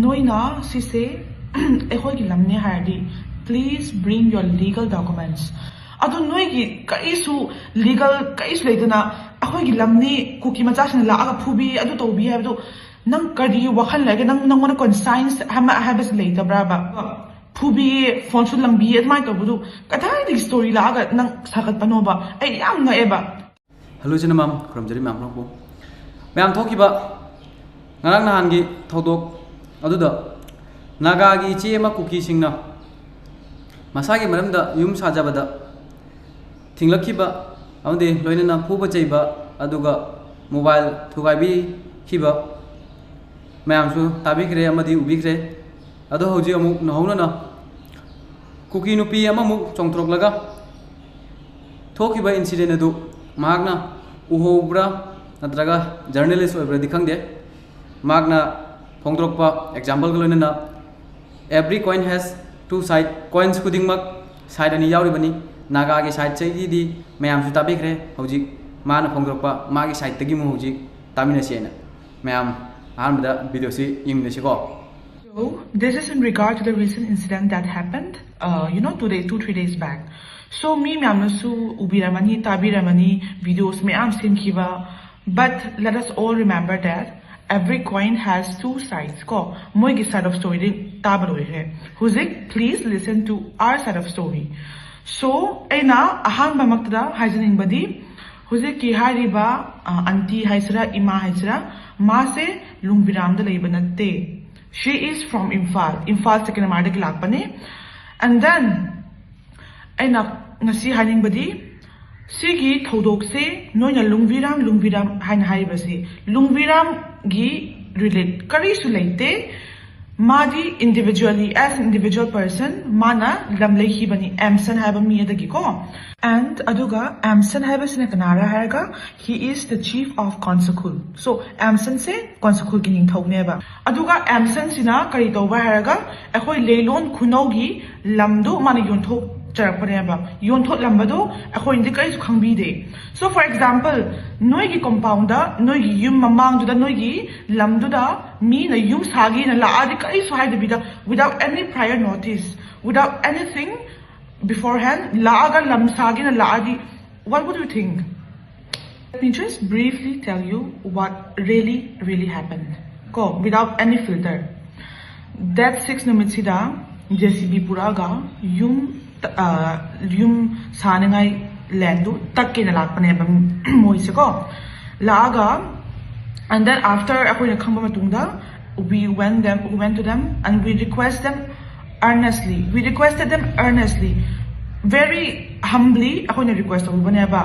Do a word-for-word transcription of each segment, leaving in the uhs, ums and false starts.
ꯅꯣꯏꯅ ꯁꯤꯁꯦ ꯑꯩꯈꯣꯏꯒꯤ ꯂꯝꯅꯦ ꯍꯥꯏꯔꯗꯤ, please bring your legal documents. ꯑꯗꯨ ꯅꯣꯏꯒꯤ ꯀꯔꯤꯁꯨ ꯂꯤꯒꯜ ꯀꯔꯤꯁꯨ ꯂꯩꯇꯅ ꯑꯩꯈꯣꯏꯒꯤ ꯂꯝꯅꯤ, ꯀꯨꯀꯤ ꯃꯆꯥꯁꯤꯡꯅ ꯂꯥꯛꯑꯒ ꯐꯨꯕꯤ, ꯑꯗꯨ ꯇꯧꯕꯤ ꯍꯥꯏꯕꯗꯨ ꯅꯪ ꯀꯔꯤ ꯋꯥꯈꯜ ꯂꯩꯒꯦ? ꯅꯪ, ꯅꯪꯉꯣꯟꯗ ꯀꯣꯟꯁꯥꯏꯟꯁ ꯑꯃ ꯍꯥꯏꯕꯁꯤ ꯂꯩꯇꯕ꯭ꯔꯥꯕ? ꯐꯨꯕꯤ, ꯐꯣꯟꯁꯨ ꯂꯪꯕꯤ, ꯑꯗꯨꯃꯥꯏꯅ ꯇꯧꯕꯗꯨ ꯀꯗꯥꯏꯗꯒꯤ ꯁ꯭ꯇꯣꯔꯤ ꯂꯥꯛꯑꯒ ꯅꯪ ꯁꯥꯒꯠꯄꯅꯣꯕ? ꯑꯩ ꯌꯥꯝ ꯉꯛꯑꯦꯕ꯫ ꯍꯜꯂꯣ ꯏꯆꯤꯟ ꯏꯅꯥꯎ, ꯈꯨꯔꯨꯝꯖꯔꯤ ꯃꯌꯥꯝ ꯄꯨꯝꯅꯃꯛꯄꯨ꯫ ꯃꯌꯥꯝ, ꯊꯣꯛꯈꯤꯕ ꯉꯔꯥꯡ ꯅꯍꯥꯟꯒꯤ ꯊꯧꯗꯣꯛ ꯑꯗꯨꯗ ꯅꯥꯒꯥꯒꯤ ꯏꯆꯦ ꯑꯃ ꯀꯨꯀꯤꯁꯤꯡꯅ ꯃꯁꯥꯒꯤ ꯃꯔꯝꯗ ꯌꯨꯝ ꯁꯥꯖꯕꯗ ꯊꯤꯡꯂꯛꯈꯤꯕ ꯑꯃꯗꯤ ꯂꯣꯏꯅꯅ ꯐꯨꯕ ꯆꯩꯕ, ꯑꯗꯨꯒ ꯃꯣꯕꯥꯏꯜ ꯊꯨꯒꯥꯏꯕꯤꯈꯤꯕ ꯃꯌꯥꯝꯁꯨ ꯇꯥꯕꯤꯈ꯭ꯔꯦ ꯑꯃꯗꯤ ꯎꯕꯤꯈ꯭ꯔꯦ꯫ ꯑꯗꯣ ꯍꯧꯖꯤꯛ ꯑꯃꯨꯛ ꯅꯧꯍꯧꯅꯅ ꯀꯨꯀꯤ ꯅꯨꯄꯤ ꯑꯃꯃꯨꯛ ꯆꯣꯡꯊꯣꯔꯛꯂꯒ ꯊꯣꯛꯈꯤꯕ ꯏꯟꯁꯤꯗꯦꯟ ꯑꯗꯨ ꯃꯍꯥꯛꯅ ꯎꯍꯧꯕ꯭ꯔꯥ ꯅꯠꯇ꯭ꯔꯒ ꯖꯔꯅꯦꯂꯤꯁ ꯑꯣꯏꯕ꯭ꯔꯥꯗꯤ ꯈꯪꯗꯦ꯫ ꯃꯍꯥꯛꯅ ꯐꯣꯡꯗꯣꯔꯛꯄ ꯑꯦꯛꯖꯥꯝꯄꯜꯒ ꯂꯣꯏꯅꯅ, "Every coin has two side", coins ꯈꯨꯗꯤꯡꯃꯛ ꯁꯥꯏꯠ ꯑꯅꯤ ꯌꯥꯎꯔꯤꯕꯅꯤ꯫ ꯅꯥꯒꯥꯒꯤ ꯁꯥꯏꯠꯁꯤꯒꯤꯗꯤ ꯃꯌꯥꯝꯁꯨ ꯇꯥꯕꯤꯈ꯭ꯔꯦ꯫ ꯍꯧꯖꯤꯛ ꯃꯥꯅ ꯐꯣꯡꯗꯣꯔꯛꯄ ꯃꯥꯒꯤ ꯁꯥꯏꯠꯇꯒꯤ ꯑꯃꯨꯛ ꯍꯧꯖꯤꯛ ꯇꯥꯃꯤꯟꯅꯁꯦꯅ꯫ ꯃꯌꯥꯝ, ꯑꯍꯥꯟꯕꯗ ꯚꯤꯗꯤꯑꯣꯁꯤ ꯌꯦꯡꯃꯤꯟꯅꯁꯤꯀꯣ꯫ So, this is in regard to the recent incident that happened, uh, you know, today, two, three days back. So, ꯃꯤ ꯃꯌꯥꯝꯅꯁꯨ ꯎꯕꯤꯔꯝꯃꯅꯤ, ꯇꯥꯕꯤꯔꯝꯃꯅꯤ, videos ꯃꯌꯥꯝ ꯁꯦꯝꯈꯤꯕ꯫ But let us all remember that every coin has two sides, ꯀꯣ꯫ ꯃꯣꯏꯒꯤ side of story ꯗꯤ ꯇꯥꯕ ꯂꯣꯏꯈ꯭ꯔꯦ꯫ ꯍꯧꯖꯤꯛ, please listen to our side of story. So, ꯑꯩꯅ ꯑꯍꯥꯟꯕꯃꯛꯇꯗ ꯍꯥꯏꯖꯅꯤꯡꯕꯗꯤ, ꯍꯧꯖꯤꯛꯀꯤ ꯍꯥꯏꯔꯤꯕ, ꯑ, ꯑꯟꯇꯤ ꯍꯥꯏꯁꯤꯔꯥ, ꯏꯃꯥ ꯍꯥꯏꯁꯤꯔꯥ, ꯃꯥꯁꯦ ꯂꯨꯡꯕꯤꯔꯥꯝꯗ ꯂꯩꯕ ꯅꯠꯇꯦ꯫ She is from Imphal, Imphal ꯁꯦꯀꯦꯟꯗꯃꯥꯔꯗꯒꯤ ꯂꯥꯛꯄꯅꯦ꯫ And then ꯑꯩꯅ ꯉꯁꯤ ꯍꯥꯏꯅꯤꯡꯕꯗꯤ, ꯁꯤꯒꯤ ꯊꯧꯗꯣꯛꯁꯦ ꯅꯣꯏꯅ ꯂꯨꯡꯕꯤꯔꯥꯝ, ꯂꯨꯡꯕꯤꯔꯥꯝ ꯍꯥꯏꯅ ꯍꯥꯏꯔꯤꯕꯁꯤ ꯂꯨꯡꯕꯤꯔꯥꯝꯒꯤ relate ꯀꯔꯤꯁꯨ ꯂꯩꯇꯦ꯫ ꯃꯥꯗꯤ individually, as individual person, ꯃꯥꯅ ꯂꯝ ꯂꯩꯈꯤꯕꯅꯤ ꯑꯦꯝꯁꯟ ꯍꯥꯏꯕ ꯃꯤ ꯑꯗꯒꯤꯀꯣ꯫ And ꯑꯗꯨꯒ ꯑꯦꯝꯁꯟ ꯍꯥꯏꯕꯁꯤꯅ ꯀꯅꯥꯔ ꯍꯥꯏꯔꯒ, he is the chief of ꯀꯣꯟꯁꯈꯨꯜ꯫ So, ꯑꯦꯝꯁꯟꯁꯦ ꯀꯣꯟꯁꯈꯨꯜꯒꯤ ꯅꯤꯡꯊꯧꯅꯦꯕ꯫ ꯑꯗꯨꯒ ꯑꯦꯝꯁꯟꯁꯤꯅ ꯀꯔꯤ ꯇꯧꯕ ꯍꯥꯏꯔꯒ, ꯑꯩꯈꯣꯏ ꯂꯩꯂꯣꯟ ꯈꯨꯅꯧꯒꯤ ꯂꯝꯗꯨ ꯃꯥꯅ ꯌꯣꯟꯊꯣꯛ ꯆꯔꯛꯄꯅꯦꯕ꯫ ꯌꯣꯟꯊꯣꯛꯂꯝꯕꯗꯣ ꯑꯩꯈꯣꯏꯅꯗꯤ ꯀꯔꯤꯁꯨ ꯈꯪꯕꯤꯗꯦ꯫ So for example, ꯅꯣꯏꯒꯤ compoundꯗ, ꯅꯣꯏꯒꯤ ꯌꯨꯝ ꯃꯃꯥꯡꯗꯨꯗ, ꯅꯣꯏꯒꯤ ꯂꯝꯗꯨꯗ ꯃꯤꯅ ꯌꯨꯝ ꯁꯥꯒꯦꯅ ꯂꯥꯛꯑꯗꯤ, ꯀꯔꯤꯁꯨ ꯍꯥꯏꯗꯕꯤꯗ, without any prior notice, without anything beforehand, ꯂꯥꯛꯑꯒ ꯂꯝ ꯁꯥꯒꯦꯅ ꯂꯥꯛꯑꯗꯤ, what would you think? Let me just briefly tell you what really, really happened. ꯀꯣ, without any filter. Date six ꯅꯨꯃꯤꯠꯁꯤꯗ JCB ꯄꯨꯔꯛꯑꯒ ꯌꯨꯝ, ꯑ, ꯌꯨꯝ ꯁꯥꯅꯤꯡꯉꯥꯏ landꯗꯨ ꯇꯛꯀꯦꯅ ꯂꯥꯛꯄꯅꯦꯕ ꯃꯣꯏꯁꯦ ꯀꯣ꯫ ꯂꯥꯛꯑꯒ, and then after ꯑꯩꯈꯣꯏꯅ ꯈꯪꯕ ꯃꯇꯨꯡꯗ, we went them, we went to them and we request them earnestly, we requested them earnestly, very humbly ꯑꯩꯈꯣꯏꯅ request ꯇꯧꯔꯨꯕꯅꯦꯕ꯫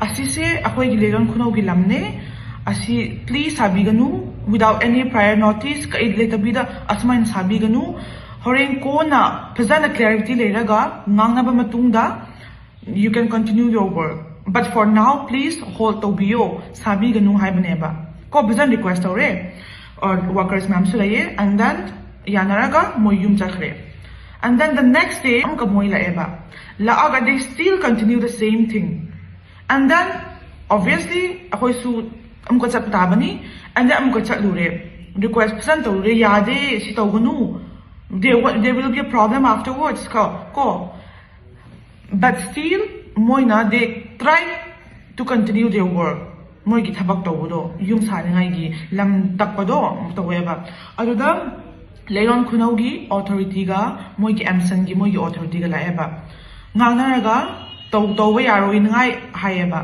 ꯑꯁꯤꯁꯦ ꯑꯩꯈꯣꯏꯒꯤ ꯂꯩꯔꯣꯟ ꯈꯨꯅꯧꯒꯤ ꯂꯝꯅꯦ, ꯑꯁꯤ please ꯁꯥꯕꯤꯒꯅꯨ, without any prior notice, ꯀꯔꯤ ꯂꯩꯇꯕꯤꯗ ꯑꯁꯨꯃꯥꯏꯅ ꯁꯥꯕꯤꯒꯅꯨ꯫ ꯍꯣꯔꯦꯟ ꯀꯣꯟꯅ ꯐꯖꯅ clarity ꯂꯩꯔꯒ ꯉꯥꯡꯅꯕ ꯃꯇꯨꯡꯗ you can continue your work, but for now please hold ꯇꯧꯕꯤꯌꯣ, ꯁꯥꯕꯤꯒꯅꯨ ꯍꯥꯏꯕꯅꯦꯕ꯫ ꯀꯣ, ꯐꯖꯅ request ꯇꯧꯔꯦ꯫ Or workers ꯃꯌꯥꯝꯁꯨ ꯂꯩꯌꯦ, and then ꯌꯥꯅꯔꯒ ꯃꯣꯏ ꯌꯨꯝ ꯆꯠꯈ꯭ꯔꯦ꯫ And then the next day ꯑꯃꯨꯛꯀ ꯃꯣꯏ ꯂꯥꯛꯑꯦꯕ꯫ ꯂꯥꯛꯑꯒ they still continue the same thing. And then obviously ꯑꯩꯈꯣꯏꯁꯨ ꯑꯃꯨꯛꯀ ꯆꯠꯄ ꯇꯥꯕꯅꯤ꯫ And then ꯑꯃꯨꯛꯀ ꯆꯠꯂꯨꯔꯦ, request ꯐꯖꯅ ꯇꯧꯔꯨꯔꯦ, ꯌꯥꯗꯦ, ꯁꯤ ꯇꯧꯒꯅꯨ, there, wa- there will be a problem afterwards ꯀꯣ, ꯀꯣ꯫ But still ꯃꯣꯏꯅ they try to continue their work, ꯃꯣꯏꯒꯤ ꯊꯕꯛ ꯇꯧꯕꯗꯣ, ꯌꯨꯝ ꯁꯥꯅꯤꯡꯉꯥꯏꯒꯤ ꯂꯝ ꯇꯛꯄꯗꯣ ꯇꯧꯋꯦꯕ꯫ ꯑꯗꯨꯗ ꯂꯩꯔꯣꯟ ꯈꯨꯅꯧꯒꯤ authorityꯒ ꯃꯣꯏꯒꯤ ꯑꯦꯝꯁꯟꯒꯤ ꯃꯣꯏꯒꯤ authorityꯒ ꯂꯥꯛꯑꯦꯕ꯫ ꯉꯥꯡꯅꯔꯒ ꯇꯧ ꯇꯧꯕ ꯌꯥꯔꯣꯏꯅꯉꯥꯏ ꯍꯥꯏꯌꯦꯕ꯫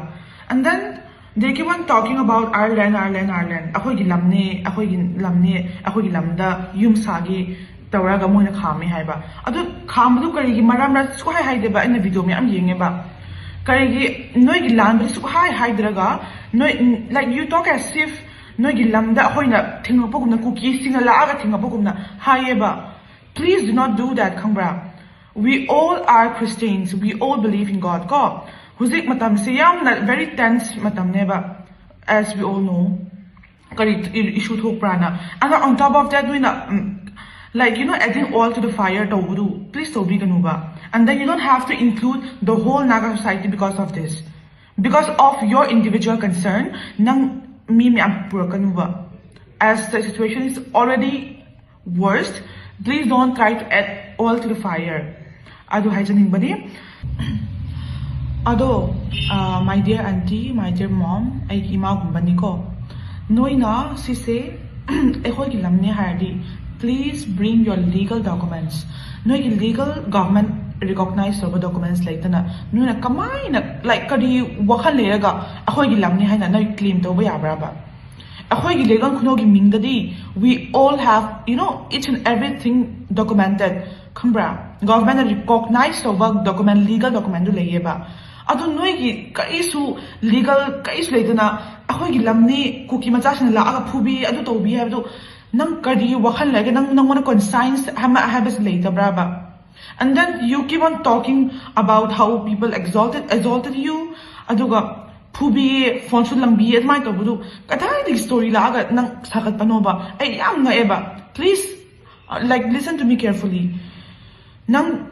And then they keep on talking about our land, our land, our land. ꯑꯩꯈꯣꯏꯒꯤ ꯂꯝꯅꯦ, ꯑꯩꯈꯣꯏꯒꯤ ꯂꯝꯅꯦ, ꯑꯩꯈꯣꯏꯒꯤ ꯂꯝꯗ ꯌꯨꯝ ꯁꯥꯒꯦ ꯇꯧꯔꯒ ꯃꯣꯏꯅ ꯈꯥꯝꯃꯦ ꯍꯥꯏꯕ꯫ ꯑꯗꯨ ꯈꯥꯝꯕꯗꯨ ꯀꯔꯤꯒꯤ ꯃꯔꯝꯔ ꯁꯨꯛꯍꯥꯏ ꯍꯥꯏꯗꯦꯕ꯫ ꯑꯩꯅ video ꯃꯌꯥꯝ ꯌꯦꯡꯉꯦꯕ꯫ ꯀꯔꯤꯒꯤ ꯅꯣꯏꯒꯤ ꯂꯥꯟꯕꯗꯤ ꯁꯨꯛꯍꯥꯏ ꯍꯥꯏꯗ꯭ꯔꯒ ꯅꯣꯏ, like, you talk as if ꯅꯣꯏꯒꯤ ꯂꯝꯗ ꯑꯩꯈꯣꯏꯅ ꯊꯤꯡꯉꯛꯄꯒꯨꯝꯅ, ꯀꯨꯀꯤꯁꯤꯡꯅ ꯂꯥꯛꯑꯒ ꯊꯤꯡꯉꯛꯄꯒꯨꯝꯅ ꯍꯥꯏꯌꯦꯕ꯫ Please do not do that, ꯈꯪꯕ꯭ꯔꯥ? We all are Christians, we all believe in God ꯀꯣ꯫ ꯍꯧꯖꯤꯛ ꯃꯇꯝꯁꯤ ꯌꯥꯝꯅ very tense ꯃꯇꯝꯅꯦꯕ, as we all know꯫ ꯀꯔꯤ issue ꯊꯣꯛꯄ꯭ꯔꯥꯅ꯫ And on top of that, ꯅꯣꯏꯅ, ꯎꯝ, like, you know, adding oil to the fire ꯇꯧꯕꯗꯨ please ꯇꯧꯕꯤꯒꯅꯨꯕ꯫ And then you don't have to include the whole Naga society because of this. Because of your individual concern, ꯅꯪ ꯃꯤ ꯃꯌꯥꯝ ꯄꯨꯔꯛꯀꯅꯨꯕ. As the situation is already worst, please don't try to add oil to the fire. ꯑꯗꯨ ꯍꯥꯏꯖꯅꯤꯡꯕꯅꯤ. ꯑꯗꯣ, uh, my dear aunty, my dear mom, ꯑꯩꯒꯤ ꯏꯃꯥꯒꯨꯝꯕꯅꯤꯀꯣ, ꯅꯣꯏꯅ ꯁꯤꯁꯦ ꯑꯩꯈꯣꯏꯒꯤ ꯂꯝꯅꯦ ꯍꯥꯏꯔꯗꯤ, please bring your legal documents. ꯅꯣꯏꯒꯤ legal, government recognize ꯇꯧꯕ documents ꯂꯩꯇꯅ ꯅꯣꯏꯅ ꯀꯃꯥꯏꯅ, like, ꯀꯔꯤ ꯋꯥꯈꯜ ꯂꯩꯔꯒ ꯑꯩꯈꯣꯏꯒꯤ ꯂꯝꯅꯦ ꯍꯥꯏꯅ ꯅꯣꯏ claim ꯇꯧꯕ ꯌꯥꯕ꯭ꯔꯕ? ꯑꯩꯈꯣꯏꯒꯤ ꯂꯩꯉꯥꯛ ꯈꯨꯅꯧꯒꯤ ꯃꯤꯡꯗꯗꯤ we all have, you know, each and everything documented, ꯈꯪꯕ꯭ꯔꯥ? Government ꯅ recognize ꯇꯧꯕ document, legal document ꯗꯨ ꯂꯩꯌꯦꯕ. ꯑꯗꯨ ꯅꯣꯏꯒꯤ ꯀꯔꯤꯁꯨ legal ꯀꯔꯤꯁꯨ ꯂꯩꯇꯅ ꯑꯩꯈꯣꯏꯒꯤ ꯂꯝꯅꯤ, ꯀꯨꯀꯤ ꯃꯆꯥꯁꯤꯡꯅ ꯂꯥꯛꯑꯒ ꯐꯨꯕꯤ, ꯑꯗꯨ ꯇꯧꯕꯤ ꯍꯥꯏꯕꯗꯨ ꯅꯪ ꯀꯔꯤ ꯋꯥꯈꯜ ꯂꯩꯒꯦ? ꯅꯪ, ꯅꯪꯉꯣꯟꯗ conscience ꯑꯃ ꯍꯥꯏꯕꯁꯤ ꯂꯩꯇꯕ꯭ꯔꯥꯕ? And then you keep on talking about how people exalted, exalted you, ꯑꯗꯨꯒ ꯐꯨꯕꯤꯌꯦ, ꯐꯣꯟꯁꯨ ꯂꯪꯕꯤꯌꯦ, ꯑꯗꯨꯃꯥꯏꯅ ꯇꯧꯕꯗꯨ ꯀꯗꯥꯏꯗꯒꯤ story ꯂꯥꯛꯑꯒ ꯅꯪ ꯁꯥꯒꯠꯄꯅꯣꯕ? ꯑꯩ ꯌꯥꯝ ꯉꯛꯑꯦꯕ. Please, uh, like, listen to me carefully. ꯅꯪ,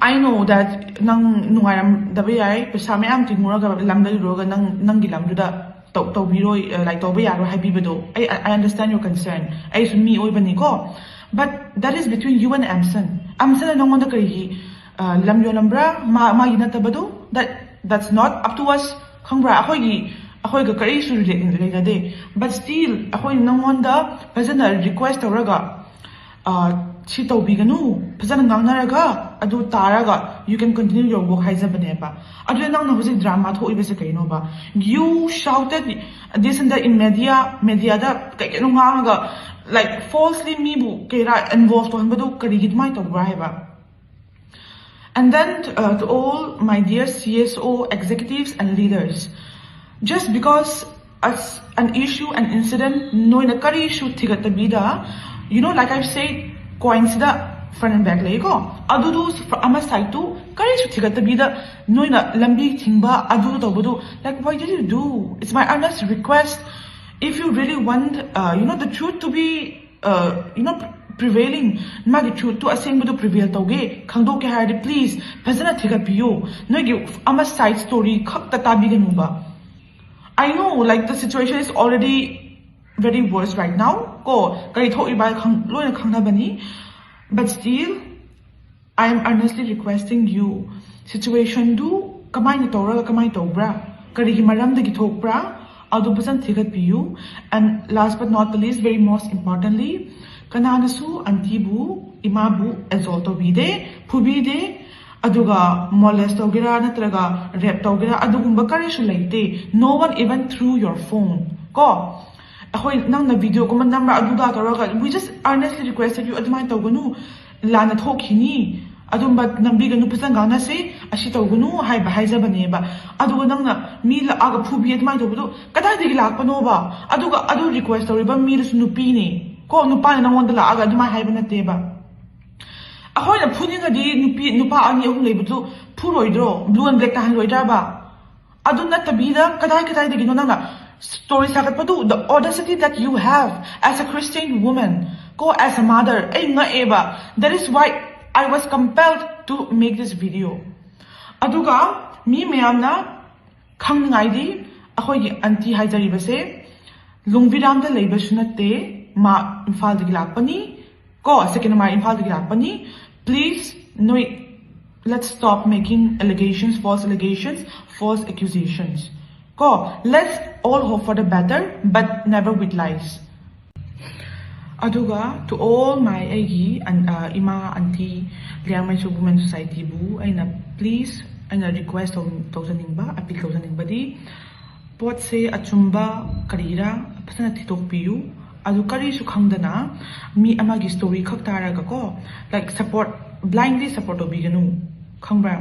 I know that ꯅꯪ ꯅꯨꯡꯉꯥꯏꯔꯝꯗꯕ ꯌꯥꯏ, ꯄꯩꯁꯥ ꯃꯌꯥꯝ ꯇꯤꯡꯉꯨꯔꯒ ꯂꯝ ꯂꯩꯔꯨꯔꯒ ꯅꯪ, ꯅꯪꯒꯤ ꯂꯝꯗꯨꯗ ꯇꯧ-, ꯇꯧꯕꯤꯔꯣꯏ, uh, like, ꯇꯧꯕ ꯌꯥꯔꯣꯏ ꯍꯥꯏꯕꯤꯕꯗꯣ, I, I understand your concern. ꯑꯩꯁꯨ ꯃꯤ ꯑꯣꯏꯕꯅꯤꯀꯣ. But that is between you and ꯑꯦꯝꯁꯟ. ꯑꯦꯝꯁꯟꯅ ꯅꯪꯉꯣꯟꯗ ꯀꯔꯤꯒꯤ, uh, ꯂꯝ ꯌꯣꯜꯂꯝꯕ꯭ꯔꯥ? ꯃꯥ, ꯃꯥꯒꯤ ꯅꯠꯇꯕꯗꯨ? That, that's not up to us. ꯈꯪꯕ꯭ꯔꯥ? ꯑꯩꯈꯣꯏꯒꯤ, ꯑꯩꯈꯣꯏꯒ ꯀꯔꯤꯁꯨ relate ꯂꯩꯅꯗꯦ. But still, ꯑꯩꯈꯣꯏ ꯅꯪꯉꯣꯟꯗ ꯐꯖꯅ request ꯇꯧꯔꯒ, ꯑ, ꯁꯤ ꯇꯧꯕꯤꯒꯅꯨ, ꯐꯖꯅ ꯉꯥꯡꯅꯔꯒ, ꯑꯗꯨ ꯇꯥꯔꯒ you can continue your work ꯍꯥꯏꯖꯕꯅꯦꯕ. ꯑꯗꯨꯗ ꯅꯪꯅ ꯍꯧꯖꯤꯛ drama ꯊꯣꯛꯏꯕꯁꯦ ꯀꯩꯅꯣꯕ? You shouted this and that in media, mediaꯗ ꯀꯩ ꯀꯩꯅꯣ ꯉꯥꯡꯉꯒ, like, falsely ꯃꯤꯕꯨ ꯀꯩꯔꯥ involve ꯇꯧꯍꯟꯕꯗꯨ ꯀꯔꯤꯒꯤ ꯑꯗꯨꯃꯥꯏꯅ ꯇꯧꯕ꯭ꯔꯥ ꯍꯥꯏꯕ? And then, uh, to all my dear C S O executives and leaders, just because as an issue, an incident, ꯅꯣꯏꯅ ꯀꯔꯤꯁꯨ ꯊꯤꯒꯠꯇꯕꯤꯗ, you know, like I've said, coinꯁꯤꯗ front and back ꯂꯩꯀꯣ, ꯑꯗꯨꯗꯨ ꯑꯃ sideꯇꯨ ꯀꯔꯤꯁꯨ ꯊꯤꯒꯠꯇꯕꯤꯗ ꯅꯣꯏꯅ ꯂꯝꯕꯤ ꯊꯤꯡꯕ ꯑꯗꯨ ꯇꯧꯕꯗꯨ, like, why did you do? It's my earnest request. If you really want, uh, you know, the truth to be, uh, you know, prevailing, ꯃꯥꯒꯤ truth ꯇꯨ, ꯑꯁꯦꯡꯕꯗꯨ prevail ꯇꯧꯒꯦ, ꯈꯪꯗꯣꯛꯀꯦ ꯍꯥꯏꯔꯗꯤ please ꯐꯖꯅ ꯊꯤꯒꯠꯄꯤꯌꯨ꯫ ꯅꯣꯏꯒꯤ ꯑꯃ side story ꯈꯛꯇ ꯇꯥꯕꯤꯒꯅꯨꯕ꯫ I know, like, the situation is already very worse right now. ꯀꯣ, ꯀꯔꯤ ꯊꯣꯛꯏꯕ ꯈꯪ-, ꯂꯣꯏꯅ ꯈꯪꯅꯕꯅꯤ꯫ But still, I am earnestly requesting you, situation ꯗꯨ ꯀꯃꯥꯏꯅ ꯇꯧꯔꯒ ꯀꯃꯥꯏꯅ ꯇꯧꯕ꯭ꯔꯥ, ꯀꯔꯤꯒꯤ ꯃꯔꯝꯗꯒꯤ ꯊꯣꯛꯄ꯭ꯔꯥ, ꯑꯗꯨ ꯐꯖꯅ ꯊꯤꯒꯠꯄꯤꯌꯨ꯫ And last but not the least, very most importantly, ꯀꯅꯥꯅꯁꯨ aunty ꯕꯨ, ꯏꯃꯥꯕꯨ assault ꯇꯧꯕꯤꯗꯦ, ꯐꯨꯕꯤꯗꯦ, ꯑꯗꯨꯒ molest ꯇꯧꯒꯦꯔꯥ ꯅꯠꯇ꯭ꯔꯒ rape ꯇꯧꯒꯦꯔꯥ, ꯑꯗꯨꯒꯨꯝꯕ ꯀꯔꯤꯁꯨ ꯂꯩꯇꯦ꯫ No one even threw your phone. ꯀꯣ, ꯑꯩꯈꯣꯏ ꯅꯪꯅ video ꯒꯨꯝꯕ ꯅꯝꯕ꯭ꯔꯥ ꯑꯗꯨꯗ ꯇꯧꯔꯒ, "We just earnestly requested you, ꯑꯗꯨꯃꯥꯏꯅ ꯇꯧꯒꯅꯨ, ꯂꯥꯟꯅ ꯊꯣꯛꯈꯤꯅꯤ, ꯑꯗꯨꯝꯕ ꯅꯝꯕꯤꯒꯅꯨ, ꯐꯖꯅ ꯉꯥꯡꯅꯁꯦ, ꯑꯁꯤ ꯇꯧꯒꯅꯨ" ꯍꯥꯏꯕ ꯍꯥꯏꯖꯕꯅꯦꯕ꯫ ꯑꯗꯨꯒ ꯅꯪꯅ ꯃꯤ ꯂꯥꯛꯑꯒ ꯐꯨꯕꯤ ꯑꯗꯨꯃꯥꯏꯅ ꯇꯧꯕꯗꯣ ꯀꯗꯥꯏꯗꯒꯤ ꯂꯥꯛꯄꯅꯣꯕ? ꯑꯗꯨꯒ ꯑꯗꯨ request ꯇꯧꯔꯤꯕ ꯃꯤꯗꯨꯁꯨ ꯅꯨꯄꯤꯅꯦ꯫ ꯀꯣ, ꯅꯨꯄꯥꯅ ꯅꯪꯉꯣꯟꯗ ꯂꯥꯛꯑꯒ ꯑꯗꯨꯃꯥꯏꯅ ꯍꯥꯏꯕ ꯅꯠꯇꯦꯕ꯫ ꯑꯩꯈꯣꯏꯅ ꯐꯨꯅꯤꯡꯉꯗꯤ ꯅꯨꯄꯤ, ꯅꯨꯄꯥ ꯑꯅꯤ ꯑꯍꯨꯝ ꯂꯩꯕꯗꯨ ꯐꯨꯔꯣꯏꯗ꯭ꯔꯣ? Blue and black ꯇꯥꯍꯟꯂꯣꯏꯗ꯭ꯔꯕ? ꯑꯗꯨ ꯅꯠꯇꯕꯤꯗ ꯀꯗꯥꯏ ꯀꯗꯥꯏꯗꯒꯤꯅꯣ ꯅꯪꯅ story ꯁꯥꯒꯠꯄꯗꯨ? The audacity that you have as a Christian woman, ꯀꯣ, as a mother, ꯑꯩ ꯉꯛꯑꯦꯕ꯫ That is why I was compelled to make this video. ꯑꯗꯨꯒ ꯃꯤ ꯃꯌꯥꯝꯅ ꯈꯪꯅꯤꯡꯉꯥꯏꯗꯤ, ꯑꯩꯈꯣꯏꯒꯤ aunty ꯍꯥꯏꯖꯔꯤꯕꯁꯦ ꯂꯨꯡꯕꯤꯔꯥꯝꯗ ꯂꯩꯕꯁꯨ ꯅꯠꯇꯦ, ꯃꯥ ꯏꯝꯐꯥꯜꯗꯒꯤ ꯂꯥꯛꯄꯅꯤ꯫ ꯀꯣ, second ꯃꯥ ꯏꯝꯐꯥꯜꯗꯒꯤ ꯂꯥꯛꯄꯅꯤ꯫ Please, ꯅꯣꯏ, let's stop making allegations, false allegations, false accusations. ꯀꯣ, let's all hope for the better, but never with lies. ꯑꯗꯨꯒ to all my, ꯑꯩꯒꯤ ꯑꯟ-, ꯑ, ꯏꯃꯥ, aunty, ꯂꯤꯌꯥꯡꯃꯩꯁꯨ Women Society ꯕꯨ ꯑꯩꯅ please, ꯑꯩꯅ request ꯇꯧ-, ꯇꯧꯖꯅꯤꯡꯕ, appeal ꯇꯧꯖꯅꯤꯡꯕꯗꯤ, ꯄꯣꯠꯁꯦ ꯑꯆꯨꯝꯕ ꯀꯔꯤꯔꯥ ꯐꯖꯅ ꯊꯤꯗꯣꯛꯄꯤꯌꯨ꯫ ꯑꯗꯨ ꯀꯔꯤꯁꯨ ꯈꯪꯗꯅ ꯃꯤ ꯑꯃꯒꯤ story ꯈꯛ ꯇꯥꯔꯒꯀꯣ, like, support, blindly support ꯇꯧꯕꯤꯒꯅꯨ, ꯈꯪꯕ꯭ꯔꯥ?